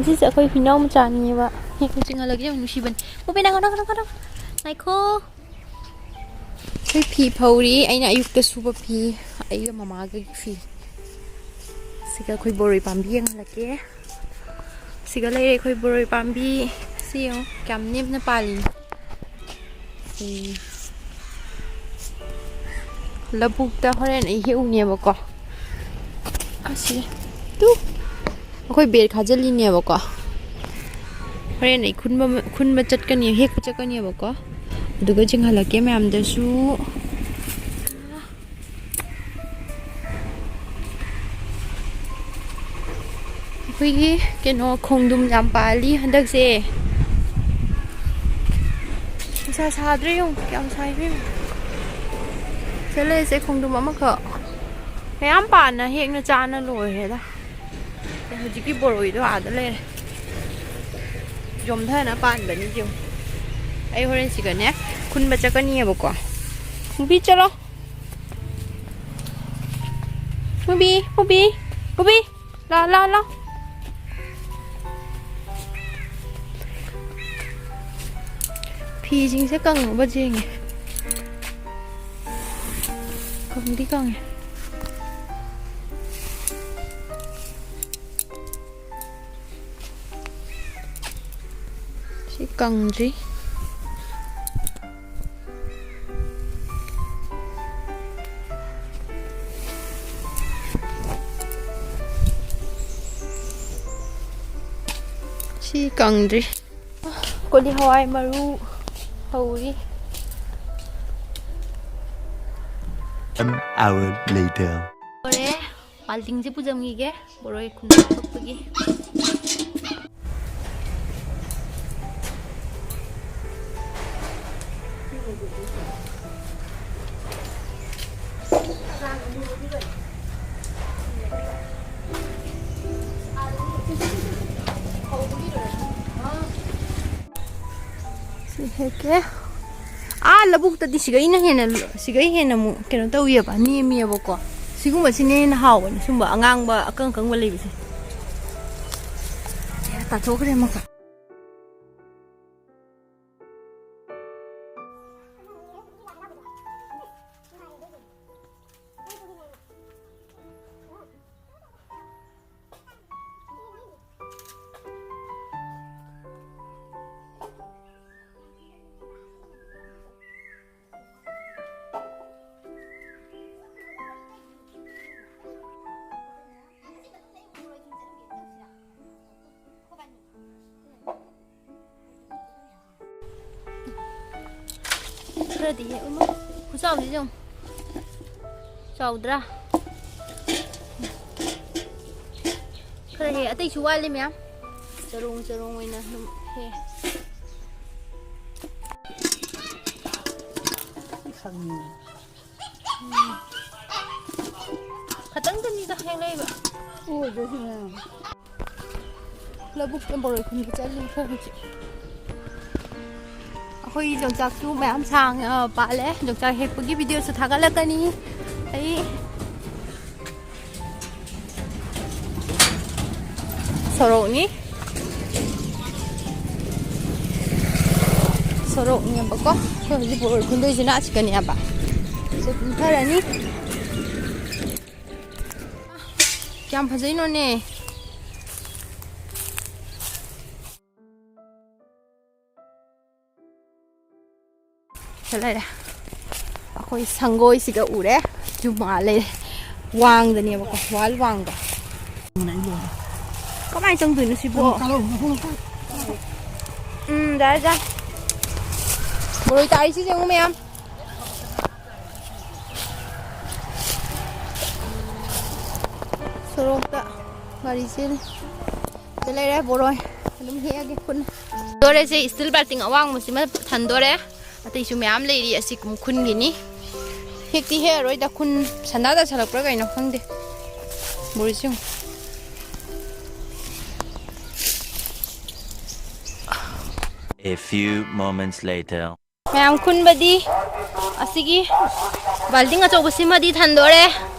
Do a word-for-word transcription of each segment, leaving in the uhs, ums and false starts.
ꯁꯤꯁꯦ ꯑꯩꯈꯣꯏ ꯍꯨꯏꯅꯥꯎ ꯃꯆꯥꯅꯤꯕ꯫ ꯍꯦꯛ ꯆꯤꯡꯍꯜꯂꯒꯦ, ꯌꯥꯝ ꯅꯨꯡꯁꯤꯕꯅꯤ꯫ ꯄꯨꯄꯤ, ꯅꯪ, ꯅꯪ, ꯅꯪ, ꯅꯪ, ꯉꯥꯏꯈꯣ꯫ ꯑꯩꯈꯣꯏ ꯐꯤ ꯐꯧꯔꯤ꯫ ꯑꯩꯅ ꯑꯌꯨꯛꯇ ꯁꯨꯕ ꯐꯤ꯫ ꯑꯩꯒ ꯃꯃꯥꯒꯒꯤ ꯐꯤ꯫ ꯁꯤꯒ ꯑꯩꯈꯣꯏ ꯕꯣꯔꯣꯏ ꯄꯥꯝꯕꯤ ꯌꯦꯡꯍꯜꯂꯛꯀꯦ꯫ ꯁꯤꯒ ꯂꯩꯔꯦ ꯑꯩꯈꯣꯏ ꯕꯣꯔꯣꯏ ꯄꯥꯝꯕꯤ꯫ ꯁꯤ ꯌꯦꯡꯉꯨ, ꯀꯌꯥꯝ ꯅꯦꯝꯅ ꯄꯥꯜꯂꯤꯅꯣ꯫ ꯎꯝ꯫ ꯂꯧꯕꯨꯛꯇ ꯍꯣꯔꯦꯟ ꯑꯩ ꯍꯦꯛꯎꯅꯦꯕꯀꯣ꯫ ꯑꯁꯤ꯫ ꯇꯨ꯫ ꯑꯩꯈꯣꯏ ꯕꯦꯒ ꯈꯥꯖꯤꯜꯂꯤꯅꯦꯕꯀꯣ꯫ ꯍꯣꯔꯦꯟ ꯑꯩ ꯈꯨꯟꯕ, ꯈꯨꯟꯕ ꯆꯠꯀꯅꯤ, ꯍꯦꯛꯄ ꯆꯠꯀꯅꯦꯕꯀꯣ꯫ ꯑꯗꯨꯒ ꯆꯤꯡꯍꯜꯂꯛꯀꯦ ꯃꯌꯥꯝꯗꯁꯨ꯫ ꯑꯩꯈꯣꯏꯒꯤ ꯀꯩꯅꯣ ꯈꯣꯡꯗ꯭ꯔꯨꯝ ꯌꯥꯝ ꯄꯥꯜꯂꯤ ꯍꯟꯗꯛꯁꯦ꯫ ꯅꯨꯡꯁꯥ ꯁꯥꯗ꯭ꯔꯦ ꯌꯦꯡꯉꯨ, ꯀꯌꯥꯝ ꯁꯥꯏ ꯏꯕꯦꯝꯃ꯫ ꯁꯤꯗ ꯂꯩꯔꯤꯁꯦ ꯈꯣꯡꯗ꯭ꯔꯨꯝ ꯑꯃꯈꯛ꯫ ꯃꯌꯥꯝ ꯄꯥꯟꯅ ꯍꯦꯛꯅ ꯆꯥꯅ ꯂꯣꯏꯔꯦꯗ꯫ ꯑꯦ, ꯍꯧꯖꯤꯛꯀꯤ ꯕꯣꯔꯣꯏꯗꯣ ꯑꯥꯗ ꯂꯩꯔꯦ꯫ ꯌꯣꯝꯊꯅ ꯄꯥꯟꯕꯅꯤ ꯌꯦꯡꯉꯨ꯫ ꯑꯩ ꯍꯣꯔꯦꯟ ꯁꯤꯒꯅꯦ ꯈꯨꯟꯕ ꯆꯠꯀꯅꯤꯌꯦꯕꯀꯣ꯫ ꯄꯨꯕꯤ ꯆꯠꯂꯣ꯫ ꯄꯨꯕꯤ, ꯄꯨꯕꯤ, ꯄꯨꯕꯤ꯫ ꯂꯥ, ꯂꯥ, ꯂꯥ꯫ ꯐꯤꯁꯤꯡꯁꯦ ꯀꯪꯉꯕ ꯌꯦꯡꯉꯦ꯫ ꯀꯪꯗꯤ ꯀꯪꯉꯦ꯫ ꯁꯤ ꯀꯪꯗ꯭ꯔꯤ꯫ ꯁꯤ ꯀꯪꯗ꯭ꯔꯤ꯫ ꯀꯣꯂꯤ ꯍꯋꯥꯏ ꯃꯔꯨ ꯍꯧꯔꯤ꯫ An hour later. ꯂꯣꯏꯔꯦ꯫ ꯕꯥꯜꯇꯤꯡꯁꯦ ꯄꯨꯖꯟꯈꯤꯒꯦ꯫ ꯕꯣꯔꯣꯏ ꯈꯨꯟꯕ ꯊꯣꯛꯄꯒꯤ꯫ ꯁꯤ ꯍꯦꯛꯀꯦ꯫ ꯑꯥ ꯂꯧꯕꯨꯛꯇꯗꯤ ꯁꯤꯒꯩꯅ ꯍꯦꯟꯅ, ꯁꯤꯒꯩ ꯍꯦꯟꯅ ꯑꯃꯨꯛ ꯀꯩꯅꯣ ꯇꯧꯋꯦꯕ, ꯅꯦꯝꯃꯦꯕꯀꯣ꯫ ꯁꯤꯒꯨꯝꯕꯁꯤꯅ ꯍꯦꯟꯅ ꯍꯥꯎꯕꯅꯦ, ꯁꯨꯝꯕ ꯑꯉꯥꯡꯕ ꯑꯀꯪ ꯑꯀꯪꯕ ꯂꯩꯕꯁꯦ꯫ ꯊꯣꯛꯈ꯭ꯔꯦ ꯑꯃꯨꯛꯀ꯫ ꯈꯔꯗꯤ ꯍꯦꯛ, ꯏꯃꯥ, ꯈꯨꯆꯥꯎꯁꯤ ꯌꯦꯡꯉꯨ꯫ ꯆꯥꯎꯗ꯭ꯔꯥ? ꯈꯔ ꯍꯦꯛ, ꯑꯇꯩꯁꯨ ꯋꯥꯠꯂꯤ ꯃꯌꯥꯝ꯫ ꯆꯔꯣꯡ ꯆꯔꯣꯡ ꯑꯣꯏꯅ ꯑꯗꯨꯝ ꯍꯦꯛ꯫ ꯈꯪꯉꯤ꯫ ꯎꯝ꯫ ꯈꯇꯪꯗꯅꯤꯗ ꯍꯦꯛꯂꯛꯏꯕ꯫ ꯎꯗ꯭ꯔꯁꯨ ꯃꯌꯥꯝ꯫ ꯂꯧꯕꯨꯛꯇ ꯕꯣꯔꯣꯏ ꯈꯨꯟꯕ ꯆꯠꯂꯤ ꯑꯩꯈꯣꯏ ꯍꯧꯖꯤꯛ꯫ ꯑꯩꯈꯣꯏ ꯌꯣꯡꯆꯥꯛꯁꯨ ꯃꯌꯥꯝ ꯁꯥꯡꯅ ꯄꯥꯜꯂꯦ꯫ ꯌꯣꯡꯆꯥꯛ ꯍꯦꯛꯄꯒꯤ ꯚꯤꯗꯤꯑꯣꯁꯨ ꯊꯥꯒꯠꯂꯛꯀꯅꯤ ꯑꯩ꯫ ꯁꯣꯔꯣꯛꯅꯤ꯫ ꯁꯣꯔꯣꯛꯅꯦꯕꯀꯣ꯫ ꯑꯩꯈꯣꯏ ꯍꯧꯖꯤꯛ ꯕꯣꯔꯣꯏ ꯈꯨꯟꯗꯣꯏꯁꯤꯅ ꯑꯁꯤꯗꯅꯦꯕ꯫ ꯁꯤ ꯀꯨꯝꯊꯔꯅꯤ꯫ ꯀꯌꯥꯝ ꯐꯖꯩꯅꯣꯅꯦ꯫ ꯁꯤꯗ ꯂꯩꯔꯦ꯫ ꯑꯩꯈꯣꯏ ꯁꯪꯒꯣꯏꯁꯤꯒ ꯎꯔꯦ꯫ ꯖꯨꯃꯥ ꯂꯩꯔꯦ꯫ ꯋꯥꯡꯗꯅꯦꯕꯀꯣ, ꯋꯥꯜ ꯋꯥꯡꯗ꯫ ꯀꯃꯥꯏꯅ ꯆꯪꯗꯣꯏꯅꯣ ꯁꯤꯕꯣ? ꯎꯝ, ꯌꯥꯔꯦ, ꯌꯥꯔꯦ꯫ ꯕꯣꯔꯣꯏ ꯇꯥꯔꯤꯁꯤ ꯌꯦꯡꯉꯨ ꯃꯌꯥꯝ꯫ ꯁꯣꯔꯣꯛꯇ ꯒꯥꯔꯤ ꯆꯦꯜꯂꯤ꯫ ꯁꯤꯗ ꯂꯩꯔꯦ ꯕꯣꯔꯣꯏ꯫ ꯑꯗꯨꯝ ꯍꯦꯛꯑꯒꯦ ꯈꯨꯠꯅ꯫ ꯗꯣꯔꯦꯁꯦ ꯏꯁꯇꯤꯜ ꯕꯥꯜꯇꯤꯡ ꯑꯋꯥꯡꯕꯁꯤꯃ ꯊꯟꯗꯣꯔꯦ꯫ ꯑꯇꯩꯁꯨ ꯃꯌꯥꯝ ꯂꯩꯔꯤ꯫ ꯑꯁꯤ ꯈꯨꯟꯒꯤꯅꯤ꯫ ꯍꯦꯛꯇꯤ ꯍꯦꯛꯑꯔꯣꯏꯗ, ꯈꯨꯟ ꯁꯟꯗꯥ ꯇꯥꯁꯜꯂꯛꯄ꯭ꯔꯥ ꯀꯩꯅꯣ ꯈꯪꯗꯦ꯫ ꯕꯣꯔꯣꯏꯁꯤ ꯌꯦꯡꯉꯨ꯫ A few moments later. ꯃꯌꯥꯝ ꯈꯨꯟꯕꯗꯤ ꯑꯁꯤꯒꯤ ꯕꯥꯜꯇꯤꯡ ꯑꯆꯧꯕꯁꯤꯃꯗꯤ ꯊꯟꯗꯣꯔꯦ꯫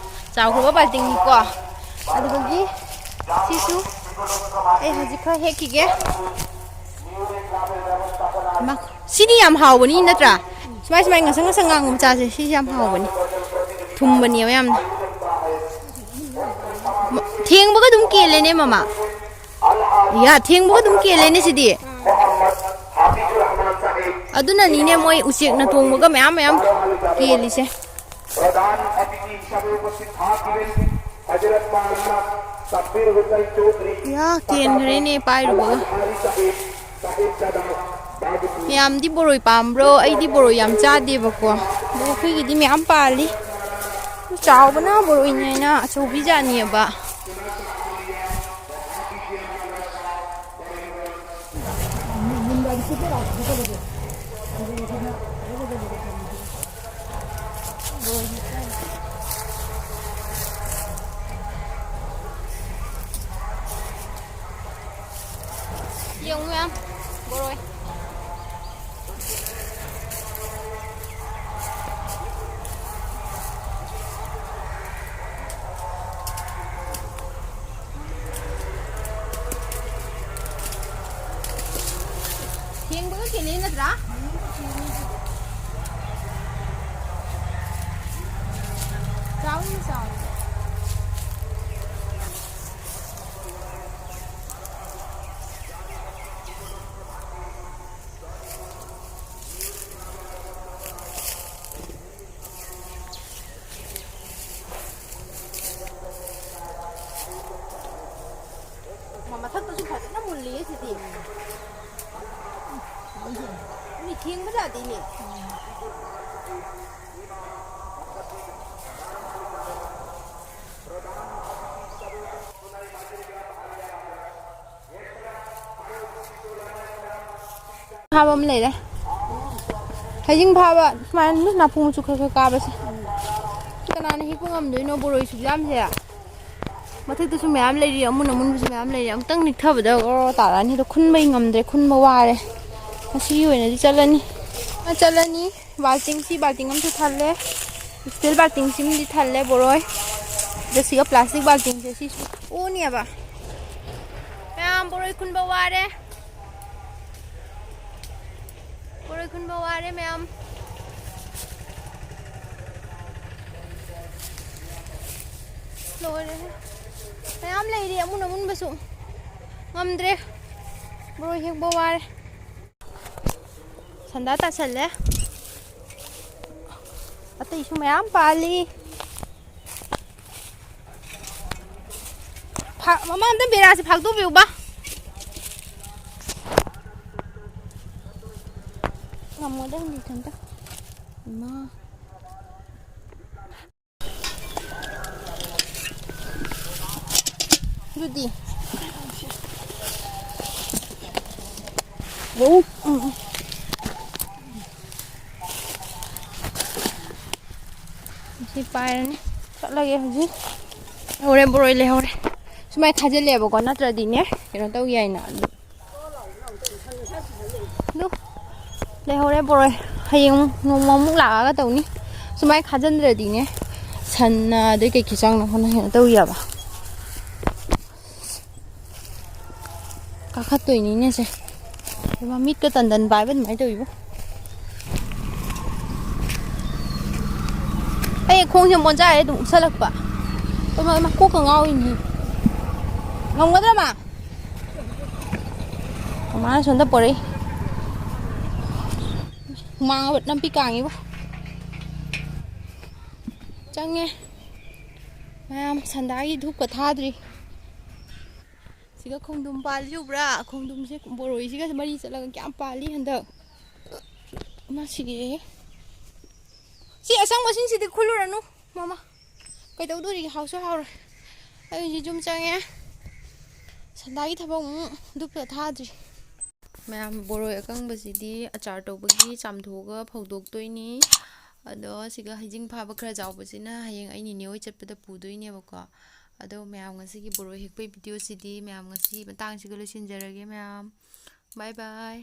ꯆꯥꯎꯈ꯭ꯔꯕ ꯕꯥꯜꯇꯤꯡꯅꯤꯀꯣ꯫ ꯑꯗꯨꯗꯒꯤ ꯁꯤꯁꯨ ꯑꯩ ꯍꯧꯖꯤꯛ ꯈꯔ ꯍꯦꯛꯈꯤꯒꯦ꯫ ꯃꯥ, ꯁꯤꯗꯤ ꯌꯥꯝ ꯍꯥꯎꯕꯅꯤ ꯅꯠꯇ꯭ꯔꯥ? ꯁꯨꯃꯥꯏ ꯁꯨꯃꯥꯏ ꯉꯁꯪ ꯉꯁꯪ ꯉꯥꯡꯕ ꯃꯆꯥꯁꯦ, ꯁꯤꯁꯦ ꯌꯥꯝ ꯍꯥꯎꯕꯅꯤ꯫ ꯊꯨꯝꯕꯅꯦꯕ ꯌꯥꯝꯅ꯫ ꯃ-, ꯊꯦꯡꯕꯒ ꯑꯗꯨꯝ ꯀꯦꯜꯂꯦꯅꯦ, ꯃꯃꯥ꯫ ꯌꯥ, ꯊꯦꯡꯕꯒ ꯑꯗꯨꯝ ꯀꯦꯜꯂꯦꯅꯦ ꯁꯤꯗꯤ꯫ ꯑꯗꯨꯅꯅꯤꯅꯦ ꯃꯣꯏ ꯎꯆꯦꯛꯅ ꯇꯣꯡꯕꯒ ꯃꯌꯥꯝ ꯃꯌꯥꯝ ꯀꯦꯜꯂꯤꯁꯦ꯫ ꯌꯥ, ꯀꯦꯟꯈ꯭ꯔꯦꯅꯦ ꯄꯥꯏꯔꯨꯕꯒ꯫ ꯃꯌꯥꯝꯗꯤ ꯕꯣꯔꯣꯏ ꯄꯥꯝꯕ꯭ꯔꯣ? ꯑꯩꯗꯤ ꯕꯣꯔꯣꯏ ꯌꯥꯝ ꯆꯥꯗꯦꯕꯀꯣ꯫ ꯑꯗꯣ ꯑꯩꯈꯣꯏꯒꯤꯗꯤ ꯃꯌꯥꯝ ꯄꯥꯜꯂꯤ꯫ ꯆꯥꯎꯕꯅ ꯕꯣꯔꯣꯏꯅꯦꯅ ꯑꯆꯧꯕꯤ ꯖꯥꯠꯅꯦꯕ꯫ ꯌꯦꯡꯉꯨ ꯃꯌꯥꯝ, ꯕꯣꯔꯣꯏ꯫ ꯊꯦꯡꯕꯒ ꯀꯦꯂꯦ ꯅꯠꯇ꯭ꯔꯥ? ꯆꯥꯎꯅ ꯆꯥꯎꯅ꯫ ꯃꯊꯛꯇꯁꯨ ꯐꯖꯅ ꯃꯨꯜꯂꯤꯌꯦ ꯁꯤꯗꯤ꯫ ꯃꯤ ꯊꯦꯡꯕ ꯌꯥꯗꯦꯅꯦ꯫ ꯐꯥꯕ ꯑꯃ ꯂꯩꯔꯦ꯫ ꯍꯩꯖꯤꯡ ꯐꯥꯕ ꯁꯨꯃꯥꯏꯅ ꯅꯥꯄꯨ ꯃꯆꯨ ꯈꯔ ꯈꯔ ꯀꯥꯕꯁꯦ꯫ ꯁꯤ ꯀꯅꯥꯅ ꯍꯦꯛꯄ ꯉꯝꯗꯣꯏꯅꯣ ꯕꯣꯔꯣꯏ ꯁꯨꯛꯌꯥꯝꯁꯦ? ꯃꯊꯛꯇꯁꯨ ꯃꯌꯥꯝ ꯂꯩꯔꯤ, ꯑꯃꯨꯟ ꯑꯃꯨꯟꯕꯁꯨ ꯃꯌꯥꯝ ꯂꯩꯔꯤ꯫ ꯑꯃꯨꯛꯇꯪ ꯅꯤꯛꯊꯕꯗ ꯑꯣꯔꯣ ꯇꯥꯔꯛꯑꯅꯤ꯫ ꯑꯗꯣ ꯈꯨꯟꯕꯩ ꯉꯝꯗ꯭ꯔꯦ, ꯈꯨꯟꯕ ꯋꯥꯔꯦ꯫ ꯉꯁꯤꯒꯤ ꯑꯣꯏꯅꯗꯤ ꯆꯠꯂꯅꯤ꯫ ꯑ, ꯆꯠꯂꯅꯤ꯫ ꯕꯥꯜꯇꯤꯡ, ꯁꯤ ꯕꯥꯜꯇꯤꯡ ꯑꯃꯁꯨ ꯊꯜꯂꯦ꯫ ꯏꯁꯇꯤꯜ ꯕꯥꯜꯇꯤꯡꯁꯤꯃꯗꯤ ꯊꯜꯂꯦ ꯕꯣꯔꯣꯏ꯫ ꯑꯗ ꯁꯤꯒ ꯄ꯭ꯂꯥꯁꯇꯤꯛ ꯕꯥꯜꯇꯤꯡꯁꯦ ꯁꯤꯁꯨ ꯑꯣꯅꯦꯕ꯫ ꯕꯣꯔꯣꯏ ꯈꯨꯟꯕ ꯋꯥꯔꯦ꯫ ꯕꯣꯔꯣꯏ ꯈꯨꯟꯕ ꯋꯥꯔꯦ ꯃꯌꯥꯝ꯫ ꯂꯣꯏꯔꯦꯍꯦ꯫ ꯃꯌꯥꯝ ꯂꯩꯔꯤ ꯑꯃꯨꯟ ꯑꯃꯨꯟꯕꯁꯨ꯫ ꯉꯝꯗ꯭ꯔꯦ꯫ ꯕꯣꯔꯣꯏ ꯍꯦꯛꯄ ꯋꯥꯔꯦ꯫ ꯁꯟꯗꯥ ꯇꯥꯁꯜꯂꯦ꯫ ꯑꯇꯩꯁꯨ ꯃꯌꯥꯝ ꯄꯥꯜꯂꯤ꯫ ꯐꯥ-, ꯃꯃꯥ, ꯑꯝꯇ ꯕꯦꯔꯥꯁꯦ ꯐꯥꯛꯇꯣꯛꯄꯤꯌꯨꯕ꯫ ꯉꯝꯃꯣꯏꯗ, ꯍꯧꯖꯤꯛ ꯏꯊꯟꯇ꯫ ꯏꯃꯥ꯫ ꯑꯗꯨꯗꯤ꯫ ꯎꯝ, ꯎꯝ꯫ ꯁꯤ ꯄꯥꯏꯔꯅꯤ꯫ ꯆꯠꯂꯒꯦ ꯍꯧꯖꯤꯛ꯫ ꯂꯩꯍꯧꯔꯦ, ꯕꯣꯔꯣꯏ ꯂꯩꯍꯧꯔꯦ꯫ ꯁꯨꯃꯥꯏꯅ ꯈꯥꯖꯤꯜꯂꯦꯕꯀꯣ, ꯅꯠꯇ꯭ꯔꯗꯤꯅꯦ ꯀꯩꯅꯣ ꯇꯧ ꯌꯥꯏꯅ꯫ ꯑꯗꯨ ꯂꯩꯍꯧꯔꯦ ꯕꯣꯔꯣꯏ꯫ ꯍꯌꯦꯡ ꯅꯣꯡꯃꯃꯨꯛ ꯂꯥꯛꯑꯒ ꯇꯧꯅꯤ꯫ ꯁꯨꯃꯥꯏꯅ ꯈꯥꯖꯤꯟꯗ꯭ꯔꯗꯤꯅꯦ, ꯁꯟꯅ ꯑꯗꯩ ꯀꯩ ꯀꯩ ꯆꯪꯅ ꯍꯣꯠꯅ ꯍꯦꯟꯅ ꯇꯧ ꯌꯥꯕ꯫ ꯀꯥꯈꯠꯇꯣꯏꯅꯤꯅꯦ ꯁꯦ꯫ ꯏꯃꯥ, ꯃꯤꯠꯀ ꯇꯟꯗꯟ ꯄꯥꯏꯕ ꯑꯗꯨꯃꯥꯏꯅ ꯇꯧꯏꯕꯣ꯫ ꯑꯩ ꯈꯣꯡꯁꯦ ꯃꯣꯟꯖꯥꯔꯦ ꯑꯗꯨꯝ ꯎꯞꯁꯜꯂꯛꯄ꯫ ꯏꯃꯥ, ꯏꯃꯥ, ꯀꯣꯛꯀ ꯉꯥꯎꯏꯅꯦ꯫ ꯉꯝꯒꯗ꯭ꯔꯥ ꯃꯥ? ꯃꯃꯥꯅ ꯁꯣꯝꯗ ꯄꯣꯔꯛꯏ꯫ ꯍꯨꯃꯥꯡ ꯅꯝꯄꯤ ꯀꯥꯡꯉꯤꯕꯣ꯫ ꯆꯪꯉꯦ꯫ ꯃꯌꯥꯝ ꯁꯟꯗꯥꯒꯤ ꯙꯨꯞꯀ ꯊꯥꯗ꯭ꯔꯤ꯫ ꯁꯤꯒ ꯈꯣꯡꯗ꯭ꯔꯨꯝ ꯄꯥꯜꯂꯤ ꯎꯕ꯭ꯔꯥ? ꯈꯣꯡꯗ꯭ꯔꯨꯝꯁꯦ ꯕꯣꯔꯣꯏꯁꯤꯒ ꯃꯔꯤ ꯆꯠꯂꯒ ꯀꯌꯥꯝ ꯄꯥꯜꯂꯤ ꯍꯟꯗꯛ꯫ ꯃꯥ ꯁꯤꯔꯦꯍꯦ꯫ ꯁꯤ ꯑꯁꯪꯕꯁꯤꯡꯁꯤꯗꯤ ꯈꯨꯜꯂꯨꯔꯅꯨ, ꯃꯃꯥ꯫ ꯀꯩꯗꯧꯗꯣꯔꯤꯒꯦ? ꯍꯥꯎꯁꯨ ꯍꯥꯎꯔꯣꯏ꯫ ꯑꯩ ꯍꯧꯖꯤꯛ ꯌꯨꯝ ꯆꯪꯉꯦ꯫ ꯁꯟꯗꯥꯒꯤ ꯊꯕꯛ ꯑꯃꯨꯛ ꯙꯨꯞꯀ ꯊꯥꯗ꯭ꯔꯤ꯫ ꯃꯌꯥꯝ, ꯕꯣꯔꯣꯏ ꯑꯀꯪꯕꯁꯤꯗꯤ ꯑꯆꯥꯔ ꯇꯧꯕꯒꯤ ꯆꯥꯝꯊꯣꯛꯑꯒ ꯐꯧꯗꯣꯛꯇꯣꯏꯅꯤ꯫ ꯑꯗꯣ ꯁꯤꯒ ꯍꯩꯖꯤꯡ ꯐꯥꯕ ꯈꯔ ꯆꯥꯎꯕꯁꯤꯅ ꯍꯌꯦꯡ ꯑꯩ ꯅꯦꯅꯦ ꯍꯣꯏ ꯆꯠꯄꯗ ꯄꯨꯗꯣꯏꯅꯦꯕꯀꯣ꯫ ꯑꯗꯣ ꯃꯌꯥꯝ, ꯉꯁꯤꯒꯤ ꯕꯣꯔꯣꯏ ꯍꯦꯛꯄꯩ ꯚꯤꯗꯤꯑꯣꯁꯤꯗꯤ ꯃꯌꯥꯝ ꯉꯁꯤ ꯃꯇꯥꯡꯁꯤꯒ ꯂꯣꯏꯁꯤꯟꯖꯔꯒꯦ ꯃꯌꯥꯝ꯫ ꯕꯥꯏ ꯕꯥꯏ꯫